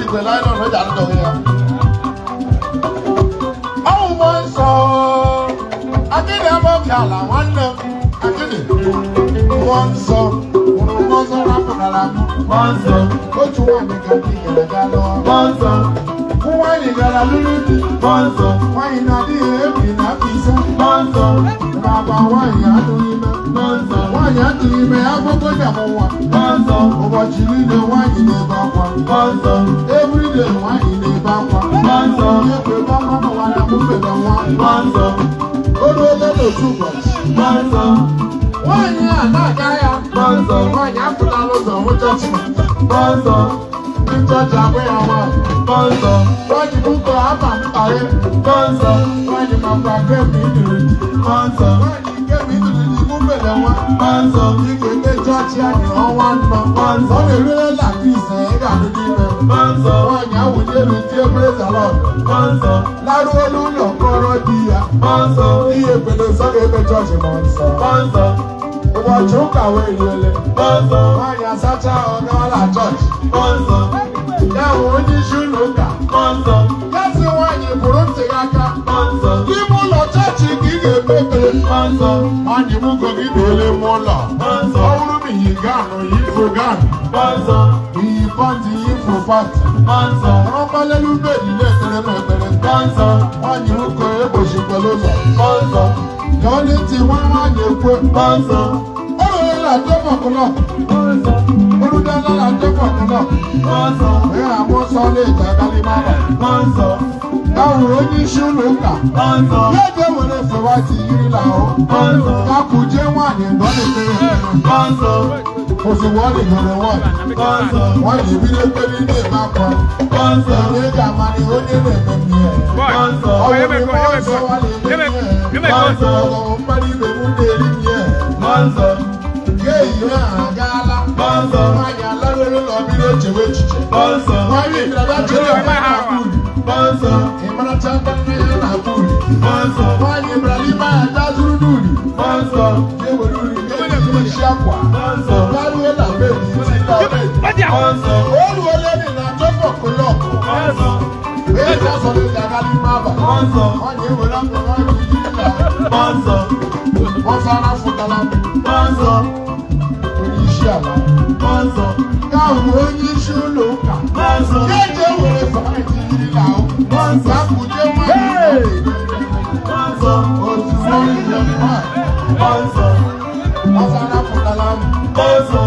jikwa nylon o ji arụdọghị ya. Ọwụ mmụọ nsọ. Akịdị ama oke ala nwanne m. Akịdị mmụọ nsọ hụrụ mmụọ nsọ rapụtara m. Mmụọ nsọ. Otu nwaanyị ka ndị gara ga lụọ. Mmụọ nsọ. Nwaanyị gara lụrụ di. Mmụọ nsọ. Nwaanyị na-adịghị ebi na afọ 5. Mmụọ nsọ. Baba nwaanyị adịghị ime. Mmụọ nsọ. Nwaanyị adịghị ime ya akwụkwọ ji amụ nwa. Mmụọ nsọ. Ụbọchị niile nwaanyị na-ebe akwa. Mmụọ nsọ. Everyday nwaanyị na-ebe akwa. Mmụọ nsọ. Ihe kwe ebe akwa n'ụwa na mụbebe nwa. Mmụọ nsọ. O ruola n'otu ụbọchị. Mmụọ nsọ. Nwaanyị a na-aga ya. Mmụọ nsọ. Nwaanyị apụtala ụzọ hụ chọọchị. Mmụọ nsọ. Ndị chọọchị abụ ya nwaanyị. Mmụọ nsọ. Nwaanyị bụkọ ama mkpaghe. Mmụọ nsọ. Nwaanyị makwa kemgbe iduru di. Mmụọ nsọ. Nwaanyị kemgbe iduru di mụbele nwa. Mmụọ nsọ. Ị ga-eme chọọchị anyị ọnwa 4. Mmụọ nsọ. Ọ na-erule 5 ị ga-adị n'ime. Mmụọ nsọ. Nwaanyị awụnye elu tie praise the Lord. Mmụọ nsọ. Laruo n'ụlọ kọrọ di ya. Mmụọ nsọ. Ihe ekpere nsọ ga-eme chọọchị mmụọ nsọ. Mmụọ nsọ. Ụbọchị ụka wee riele. Mmụọ nsọ. Nwaanyị asacha ahụ gawala chọọchị. Mmụọ nsọ. Ya wụ onye isi ụlọ ụka. Mmụọ nsọ. Ya sị nwaanyị pụrụ ntị gị aka. Mmụọ nsọ. N'ime ụlọ chọọchị ka ị ga-ekpe ekpere. Mmụọ nsọ. Nwaanyị m ugo gị na-ele ime ụlọ. Mmụọ nsọ. Ọ bụrụ na iyi ganụ yifu ganụ. Mmụọ nsọ. Iyi pantị yifu pantị. Mmụọ nsọ. Ọrọkwa lelu bedi na-ekpere m ekpere. Mmụọ nsọ. Nwaanyị nwoke egbochikwala ụzọ. Mmụọ nsọ. Ka ọ dị ntị nwa nwaanyị ekwe. Mmụọ nsọ. O rurula 12 o'clock. Mmụọ nsọ. O rutela na 12 o'clock. Mmụọ nsọ. Onye na-agba ọsọ na-eji aga n'ime abalị. Mmụọ nsọ. Ya hụrụ onye isi ụlọ ụka. Mmụọ nsọ. Ya ga-ewere efe yiri n'ahụ. Mmụọ nsọ. Ya kụjie nwaanyị mgbe ọ na-ekpere ekpere. Mmụọ nsọ. Ozugbo ọ rịgoro nwaanyị. Mmụọ nsọ. Nwaanyị ebido ekpere na-ebe akwa. Mmụọ nsọ. Onye ga-ama na onye na-eme ihe. Mmụọ nsọ. Ọ bụrụ mmụọ nsọ ọ na-eme ihe. Mmụọ nsọ. Ọ bụ mmadụ ibe m na-eri ihe. Mmụọ nsọ. Nke ehihie ahụ agaala. Mmụọ nsọ. Nwaanyị alarụrụ ụlọ bido chewe echiche. Mmụọ nsọ. Nwaanyị bịara bịa chere ebe a na-akpụ uri. Mmụọ nsọ. Ị maracha mkparịta ihe na-akpụ uri. Mmụọ nsọ. Nwaanyị bịara n'ime ahịa gaa zụrụ n'uri. Mmụọ nsọ. Ga-ewere uri ga-eji isi akwa. Mmụọ nsọ. Garuo na bedi tinye na bedi. Mmụọ nsọ. O ruola dị na 12 o'clock. Mmụọ nsọ. Ee, ji ọsọ dị aga n'ime abalị. Mmụọ nsọ. Nwaanyị ewere akwa nwaanyị jiri na Mmụọ nsọ. ọsọ arafụtala m. Mmụọ nsọ. Onye isi ala. Mmụọ nsọ. Ya hụ onye isi ụlọ ụka. Mmụọ nsọ. Ya eji ewere famaịtị yiri n'ahụ. Mmụọ nsọ. Ya kụjie nwaanyị. Mmụọ nsọ. Ozugbo njem nwaanyị. Mmụọ nsọ. Ọsọ arafụtala m. Mmụọ nsọ.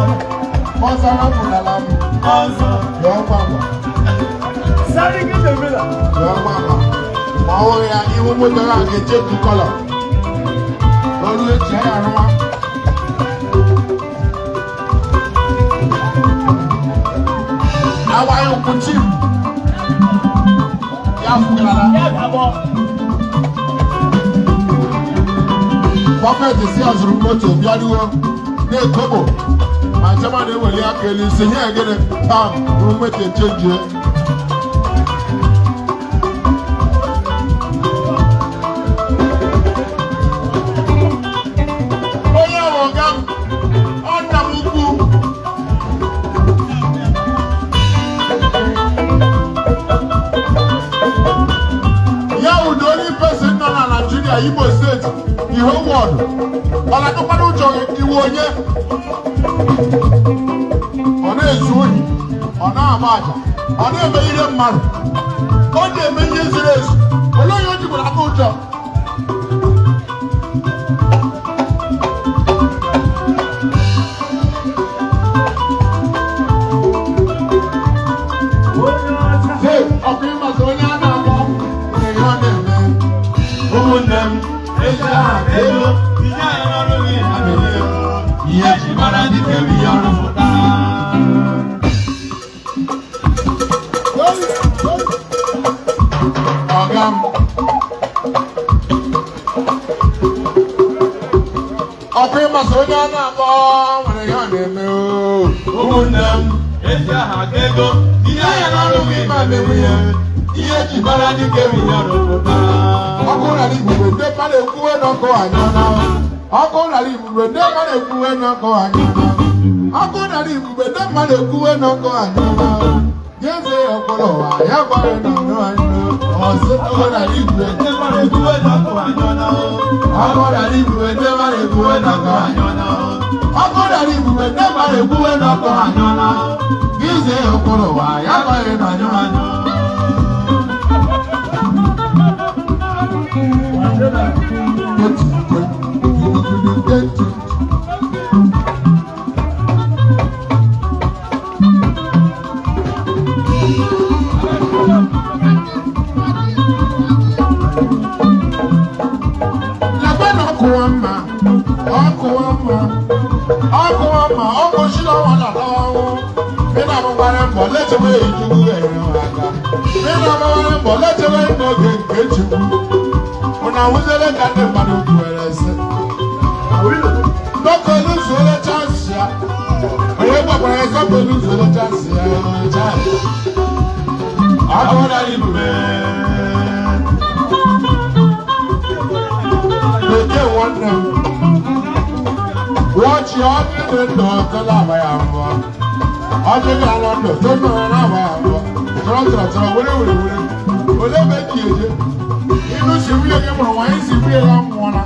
Ọsọ arafụtala m. Mmụọ nsọ. Yọọ gbagba. Yọọ gbagba. Ma ọ bụghị ya ihu moto ha ga-echefu colour. Olu echi ya arụwa. Agbaghị ụkwụ chim. Ya fụkara. Prophet si ọzụrụ moto bịaruo na-ekobo ma nchema na-eweli aka elu isi ihe gịnị pam bụrụ moto echenjie. Onye ọrụ ọga m, ọ nna m ukwu. Ya wụ the only person nọ na Nigeria, Imo State, the whole world. Ọ na-atụkwana ụjọ iwu onye. Ọ na-ezu ohi, ọ na-agba aja, ọ na-eme ihe mmadụ. Ọ na-eme ihe ziri ezi. Olee onye o jikwara aka ụjọ? Hey, ọkụ ịmasị onye a na-akpọ nwere ihe ọ na-eme. Ụmụnne m, ezi aha ka ego, tinye anyị n'ọrụ gị ha mere. Ihe eji mara dike bụ ihe ọrụ pụta. Ọga m. Ọkụ ịmasị onye a na-akpọ nwere ihe ọ na-eme oo. Ụmụnne m, ezi aha ka ego, tinye anyị n'ọrụ gị ma mere ihe. Ihe eji mara dike bụ ihe ọrụ pụta. Ọkụ nara igwurube ndị mmadụ ekwuwe n'ọkụ anyụna. Ọkụ nara igwurube ndị mmadụ ekwuwe n'ọkụ anyụna. Ọkụ nara igwurube ndị mmadụ ekwuwe n'ọkụ anyụna. Gị Eze ọkpọrọ ụwa ya gwara na ọnụ anyị ọzọ ọkụ dara igwe. Ọkụ dara igwe, ndị mmadụ ekwuwe n'ọkụ anyụna. Ọkụ dara igwe, ndị mmadụ ekwuwe n'ọkụ anyụna. Gịze ọkpọrọ ụwa ya gwara na ọnụ anyị. Lekwe na ọkụwa mma, ọkụwa mma, ọkụwa mma, ọkụ shila nwa na ọnwụ. Mị na agbara mbọ lechebe ejugwu ere aka. Mị na agbara mbọ lechebe n'oge nke Chukwu. Ụna awụzere ka ndị mmadụ kwuere sị. Dọkịta eluzuola chansị ya. Onye gbakwara ya sọpụ eluzuola chansị ya. Chansị. Ọkụ dara ibube. Bekee nwanne m. Wọ́n ti ọdún ní ndò tó lábàá yà mbọ́. Ọdún ní alọ́ ndò tó nù lábàá yà mbọ́. Tọrọ tọrọ tọrọ wéré wéré wéré. Olé bẹ kì í jẹ. Inú sì wúlé kí mọ̀ wáyé sì wúlé yà mọ̀ ọ́nà.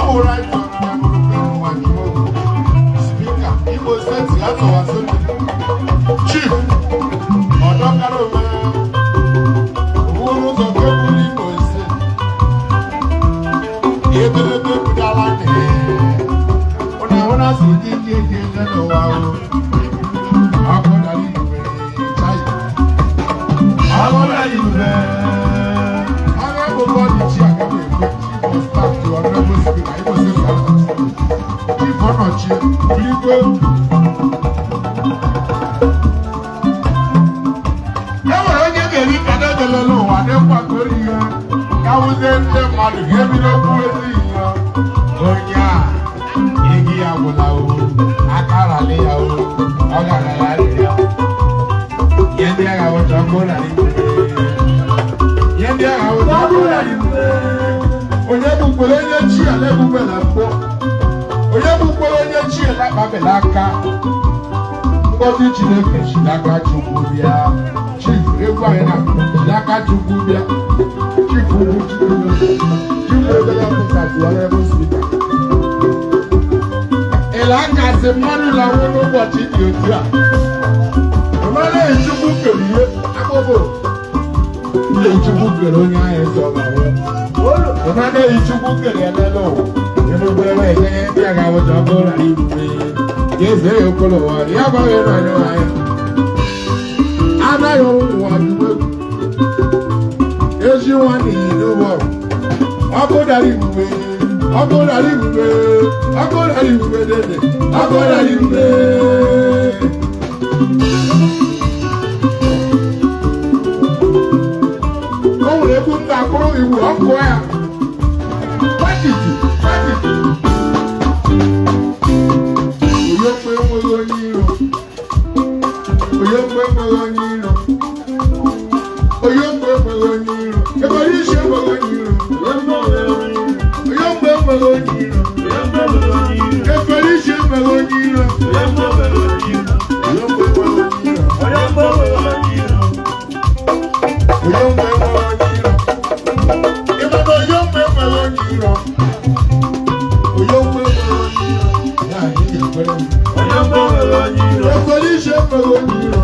Ọwụrụ anyị nọ na mụrụ nwa jụọ. Spika, Imo Steeti atọwa sókè. Chief, ọ̀dọ́kárò mẹ́rin. Òwúrò ụzọ nke bụrụ Imo Steeti. Ebelebe budala nị. Ụna ahụ na si dị ndị eji eze n'ụwa o. Ọkụ dara igwe chai. Ọkụ dara ibube. Ọrụ ebubo dị chi agaghị ekwe. Chief of Staff to Honorable Speaker, Imo State House of Assembly. Chief Ọnọchie, Buligwe. E nwere onye ga-eri ka na-edele n'ụwa dịkwa ka ori ihe ka wụzie ndị mmadụ ga-ebido kwuo ezi ihe. Onye a egi ya gwụla o, aka arala ya o, ọ gara ya arịrịọ. Ihe ndị agha wụcha ọkụ na igwe. Ihe ndị agha wụcha ọkụ na igwe. Onye gbukwere onye chi ala egbubela mbụ. Onye gbukwere onye chi ala akpabela aka. Ngọzi Chineke si n'aka Chukwu bịa. Chief, egwu anyị na si n'aka Chukwu bịa. Chief ugwu Chukwu. Chief obere ọkụka tụwara ebe spika. Ịla aka sị mmadụ lanwụ n'ụbọchị dị otu a. Ọmara Chukwu kere ihe akpụbụ. Nne Chukwu kere onye ahụ eze ọ ga-anwụ. Ọmara Chukwu kere ya n'elu ụwa. Emegbere wee nye ndị a ga-awụcha ọkụ ụra igwe. Eze ya okolo ụwa, ya gbaghị n'anya anya. Anaghị ụwa jụrụ egwu. Ezi nwa n'iyi n'ụgbọ. Ọkụ dara igwe, ọkụ dara igwe, ọkụ dara igwe dede, ọkụ dara igwe. O nwere egwu m ga-akụrụ iwu ọkụ ya. Kwatiti, kwatiti. Oyokpo enweghị onye iro. Oyokpo enweghị onye iro. Oyokpo enweghị onye iro. Ebere isi enweghị onye iro. Oyokpo enweghị onye iro. Efere isi enweghị onye iro. Oyokpo enweghị onye iro. Oyokpo enweghị onye iro. Ịma na oyokpo enweghị onye iro. Oyokpo enweghị onye iro. Ya, ị ga-ekwere m. Efere isi enweghị onye iro.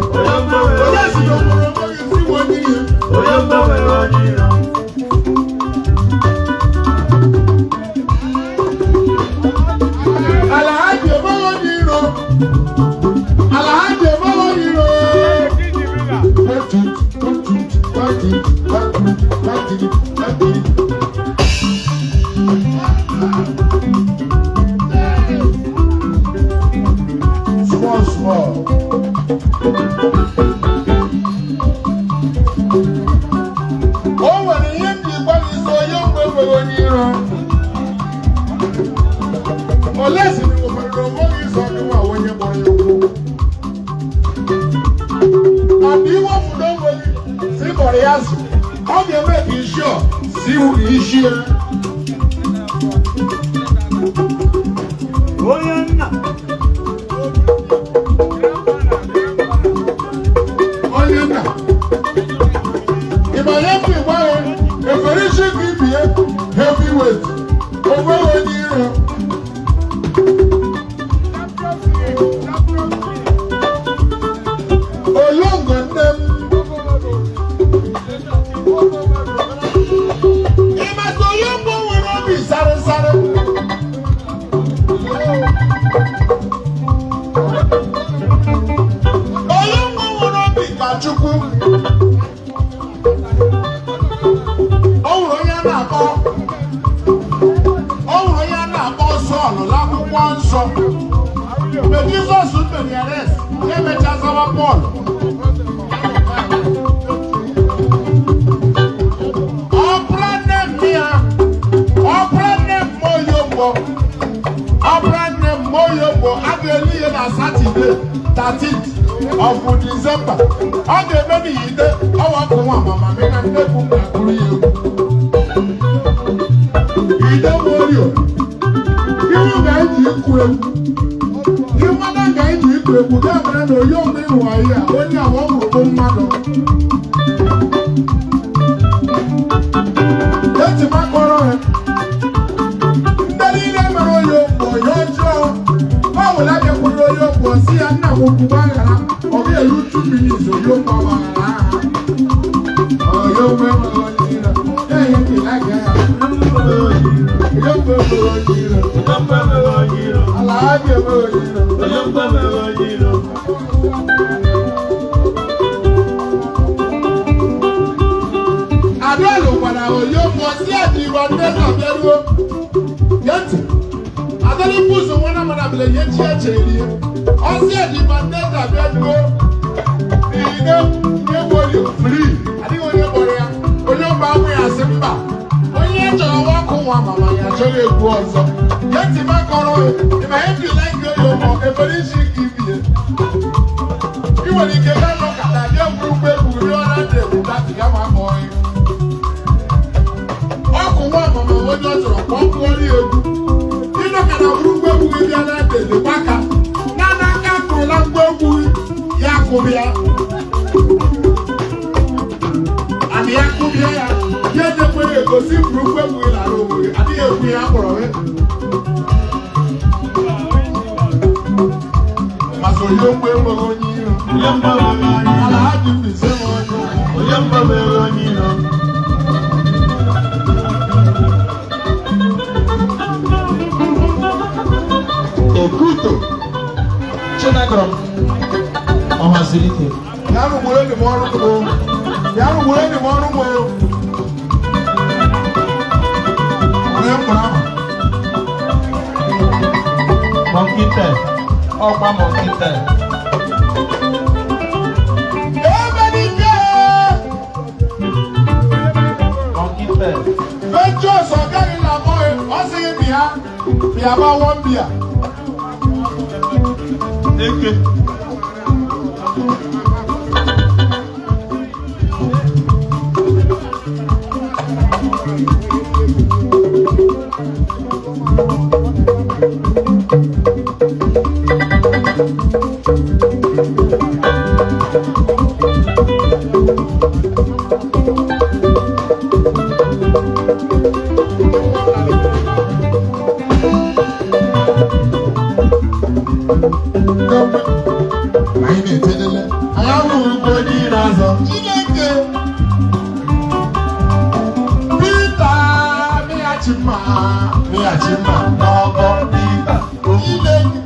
Onye si n'okporo enweghị isi nwe onye iro. Alhaji enweghị onye iro. Alhaji enweghị onye iro. Kwatu, kwatu, kwatu, kwatu, kwatu. Small, small. O nwere ihe m ji gwa gị sị onye mgbe enweghị onye iro. Ole si na nwekwara onwe gị sọ gị nwa onye gbara ya ụkwụ. And iwepụta onwe gị si kpọrọ ya asị, ọ ga-eme ka isi ọ si ihu na isi ya. Onweghị onye iro. Olongo nne m. Ịmaka Olongo nwere obi sarịsarị. Olongo nwere obi ka Chukwu. O nwere onye a na-akpọ o nwere onye a na-akpọ Sọl n'akwụkwọ nsọ. Mgbe Jizọs mere arrest, ya emechaa zawa Pọl. Ọbụla nne m ya, ọbụla nne m Oyombo, ọbụla nne m Oyombo, a ga-eli ya na Satọde 13th of December. Ọ ga-eme n'Iyide, ọwa ọkụ nwa mama mi na nne m na-akụrụ ya egwu. Ide m orio, ihu ga-eji ịkụ egwu. Ịmada ga-eji ịkụ egwu, ya mere na Oyombo ịhụ ahịa, onye a ọ bụrụ bụ mmadụ. Eti m akpọrọ ha. Ndị niile mere Oyombo ya ọjọọ. Pọl abịakwuru Oyombo si ya nna m ukwu gbaghara. Ọ ga eru 2 minutes Oyombo gbaghara aha. Oyombo enweghị onye iro. Ya ihe ndị like ya. Oyombo enweghị onye iro. Alhaji enweghị onye iro. Adéèlú gwara Oyombo si ẹ̀dìbò ndéka bịaruo. Gee ntị. Adélikwuzu nwana mara bịara ihe chi eche rie. Ọsị ẹ̀dìbò ndéka bịaruo. Ine nye woli free. Adịghị onye kpọrọ ya. Onye mba amụ ya sị mba. Onye chọrọ nwoke nwa mama ya chọrọ egwu ọzọ. Gee ntị makọrọ ịma if you like Oyombo efere isi ike ibie. Ị nwere ike gaa nọkata bịa buru ụgbọ egwu rịọ na ndị egwu dati ya ma akpọọ ya. Ọkụ nwa mama onye ọ chọrọ ka ọ kụọrọ ya egwu. Ịnọkọta bụrụ ngwa egwu gị bịa na ntede gbaka na n'aka kụrụla ngwa egwu ya kụbịa. Adị ya kụbịa ya, ya ejekwere egosi bụrụ ngwa egwu gị lara onwe gị. Adịghị ekwu ya akpọrọ gị. Maka Oyombo enweghị onye iro. Alhaji Mbaise enweghị onye iro. Ekuto Chinagrom Ọhazirike. Ya rụgburu enyi m ọrụ m o. Ya rụgburu enyi m ọrụ m o. Onye m kpọrọ aha? Monkey Tel. Ọkwa Monkey Tel. Ebenike! Monkey Tel. Ventures ọgaghị na abụghị, ọ sịghị bịa, bịa gbawa bịa. Eke. Anyị na-etedele. Anyị ahụghị ụgbọ onye ire azọ. Chineke! Pita mịghachi mma, mịghachi mma n'ọgọ Pita. Chineke!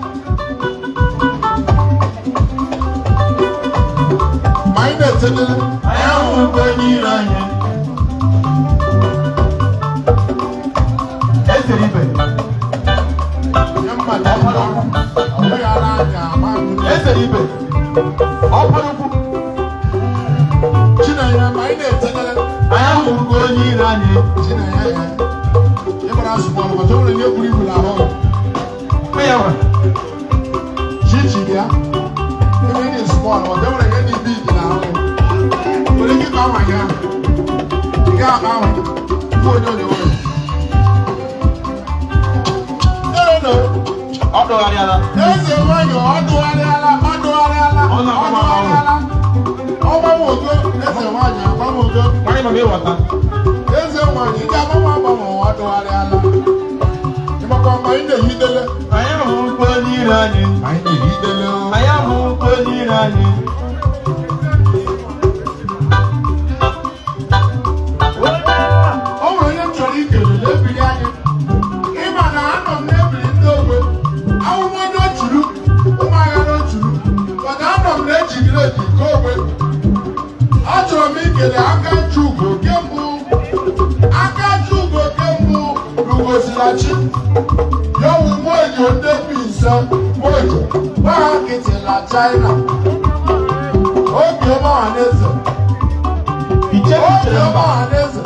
Ma anyị na-etedele. Anyị ahụghị ụgbọ onye iro anyị. Ezere ibe. Nye mmadụ ọhụrụ. Ọ bụghị ara anya ama m. Ezere ibe. Ọkpara ukwu. Chinenye, ma anyị na-etedele. Anyị ahụghị ụgbọ onye iro anyị. Chinenye ya. Ị gbara asụsụ ọrụ, maka o nwere ihe buru ibu n'ahụ. Kpe ya nwa. Chichi bịa. Ebe ị small, ọ dịwere ihe dị big n'ahụ. Nwere ike ịkpa nwa ya. Ị ga-akpa nwa. Bụ onye onye nwere. Ee, no. Ọ dọgharịala. Eze nwanyị ọ dụgharịala, ọ dụgharịala, Ọ ọ na-agbanwe dụgharịala. Ọ gbanwego, eze nwanyị agbanwego. Nwanyị nọ n'ịghọta. Eze nwanyị, ị ga-agbanwe agbanwe, ọ dụgharịala. Ahụkwa ma anyị na-ehidele. Anyị ahụhụkwa onye iro anyị. Anyị na-ehidele o. Anyị ahụhụkwa onye iro anyị. O nwere onye m chọrọ ikele n'ebili anyị. Ịma na anọ m n'ebili ndị ogbe. Awụ m onye ochuru, ụmụagha n'ochuru. Mana anọ m na-ejigide eji nke ogbe. Achọrọ m ikele aka ji ugo nke mbụ. Aka ji ugo nke mbụ n'Ugosinachi. Ya wụ Nwojo ndị Mbaise, Nwojo, gbaa nkịtị na China. Obiọma Ọhaneze. Icheku chere Obiọma mba. Ọhaneze.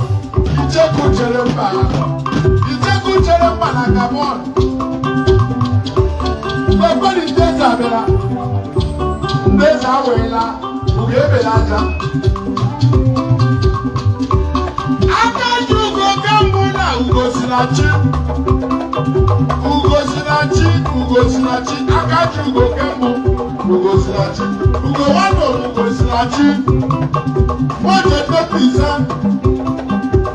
Icheku chere mba. Icheku chere mba na Gabon. Mgbe ndị eze abịara, ndị eze aweela, ugo ebela aja. Aka ji ugo nke mbụ na Ugosinachi. Ugosinachi, Ugosinachi, aka ji ugo nke mbụ, Ugosinachi. Ugo nwanne Ugosinachi. Nwoke ndepụta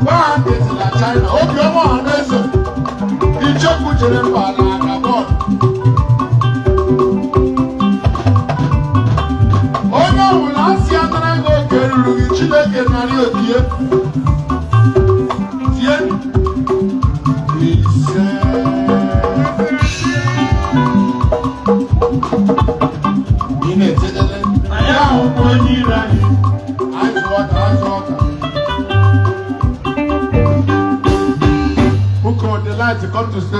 gbaa nkịtị na China, Obiọma Ọhaneze, Icheku jere mba na Gabon. Onye ọbụla asị anara gị oke ruru gị, Chineke narị okie. Tie ise. Ị na-etedele. Anyị ahụhụkwa onye iro anyị. Azụ ọka, azụ ọka. Ụkọ the light come to stay.